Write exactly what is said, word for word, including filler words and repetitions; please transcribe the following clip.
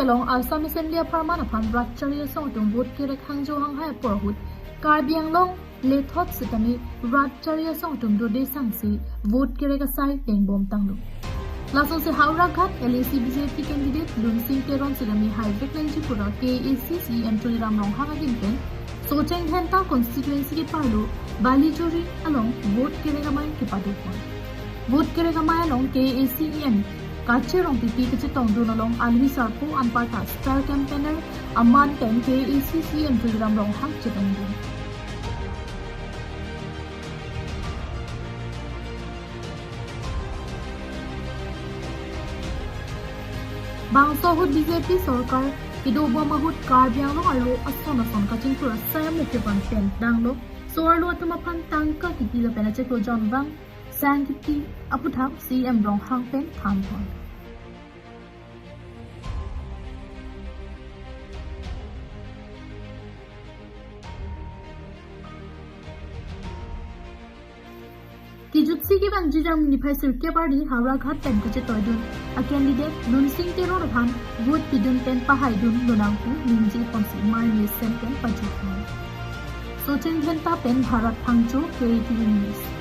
along Assam Assembly apharman aphan rat chari asong atum vote kerek hangjo hanghai apor ahut Karbi Anglong lethot sitame rat chari asong atum dode sangsi vote kerek asai tengbom tanglo. Lasonsi Howraghat LAC BJP candidate Lunsing Teron sitame haivek nangji pura KAAC CEM Tuliram Ronghang adim pen Socheng Dhenta constituency keparlo Balijuri along vote kerek amei kepadopon. Vote kerek amei along KAAC EM Kache Rongpipi kachetongdun along alwi sarpo anparta star campaigner aman pen KAAC CEM Tuliram Ronghang chetongdun. Bangso ahut BJP sorkar kedobom ahut Karbi Anglong arlo ason ason kachingthur asai amuk kevan pen danglo. So arlo atum aphan tangka kipi lapen achiklo jonvang sang kipi aputhak CEM Ronghang pen thanthon. Kijutsi kevangji jam niphai sirkep arni Howraghat pen kachetoidun a candidate Lunsing Teron aphan vote pidun pen pahaidun lonang pu ningje ponsi mai mesen pen pajuthan. Socheng Dhenta pen Bharat Phangcho, KAT News.